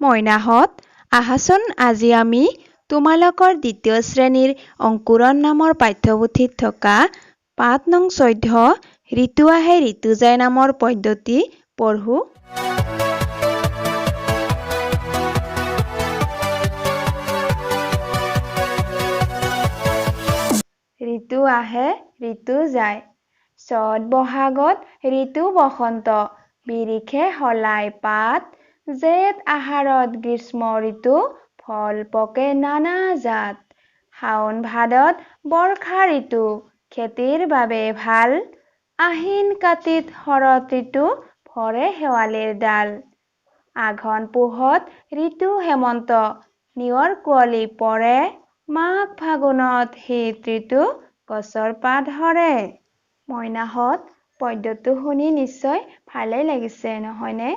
মইনাহঁত, আহাচোন আজি আমি তোমালোকৰ দ্বিতীয় শ্ৰেণীৰ অংকুৰণ নামৰ পাঠ্যপুথিত থকা পাঠ নং 14 ঋতু আহে ঋতু যায় নামৰ পদ্যটি পঢ়ো। ঋতু আহে ঋতু যায়, চ'ত বহাগত ঋতু বসন্ত, বিৰিখে সলাই পাত, জেঠ আহাৰত গ্ৰীষ্ম ঋতু, ফল পকে নানা জাত, শাওণ ভাদত বৰ্ষা ঋতু, খেতিৰ বাবে ভাল, আহিন কাতিত শৰৎ ঋতু, ভৰে শেৱালিৰ ডাল, আঘোণ পুহত ঋতু হেমন্ত, নিয়ৰ কুঁৱলী পৰে, মাঘ ফাগুনত শীত ঋতু, গছৰ পাত সৰে। মইনাহঁত, পদ্যটো শুনি নিশ্চয় ভালেই লাগিছে নহয়নে?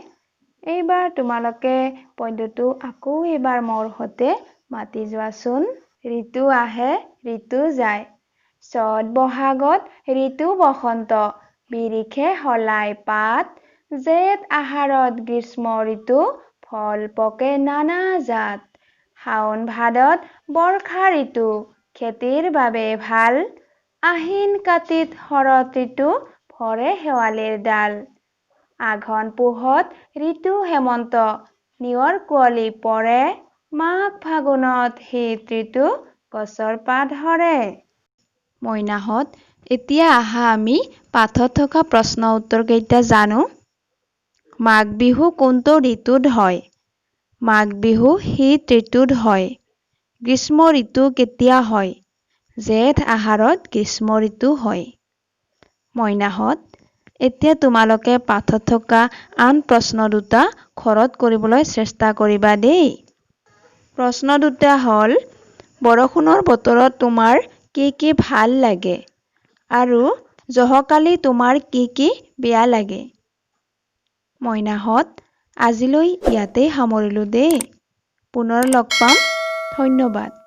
এইবাৰ তোমালোকে পদ্যটো আকৌ এবাৰ মোৰ সৈতে মাতি যোৱাচোন। ঋতু আহে ঋতু যায়, চ'ত বহাগত ঋতু বসন্ত, বিৰিখে সলাই পাত, জেঠ আহাৰত গ্ৰীষ্ম ঋতু, ফল পকে নানা জাত, শাওণ ভাদত বৰ্ষা ঋতু, খেতিৰ বাবে ভাল, আহিন কাতিত শৰৎ ঋতু, ভৰে শেৱালিৰ ডাল, আঘোণ পুহত ঋতু হেমন্ত, নিয়ৰ কুঁৱলী পৰে, মাঘ ফাগুনত শীত ঋতু, গছৰ পাত সৰে। মইনাহঁত, এতিয়া আহা আমি পাঠত থকা প্ৰশ্ন উত্তৰকেইটা জানো। মাঘ বিহু কোনটো ঋতুত হয়? মাঘ বিহু শীত ঋতুত হয়। গ্ৰীষ্ম ঋতু কেতিয়া হয়? জেঠ আহাৰত গ্ৰীষ্ম ঋতু হয়। মইনাহঁত, এতিয়া তোমালোকে পাঠত থকা আন প্ৰশ্ন দুটা ঘৰত কৰিবলৈ চেষ্টা কৰিবা দেই। প্ৰশ্ন দুটা হ'ল, বৰষুণৰ বতৰত তোমাৰ কি কি ভাল লাগে আৰু জহকালি তোমাৰ কি কি বেয়া লাগে? মইনাহঁত, আজিলৈ ইয়াতেই সামৰিলোঁ দেই। পুনৰ লগ পাম। ধন্যবাদ।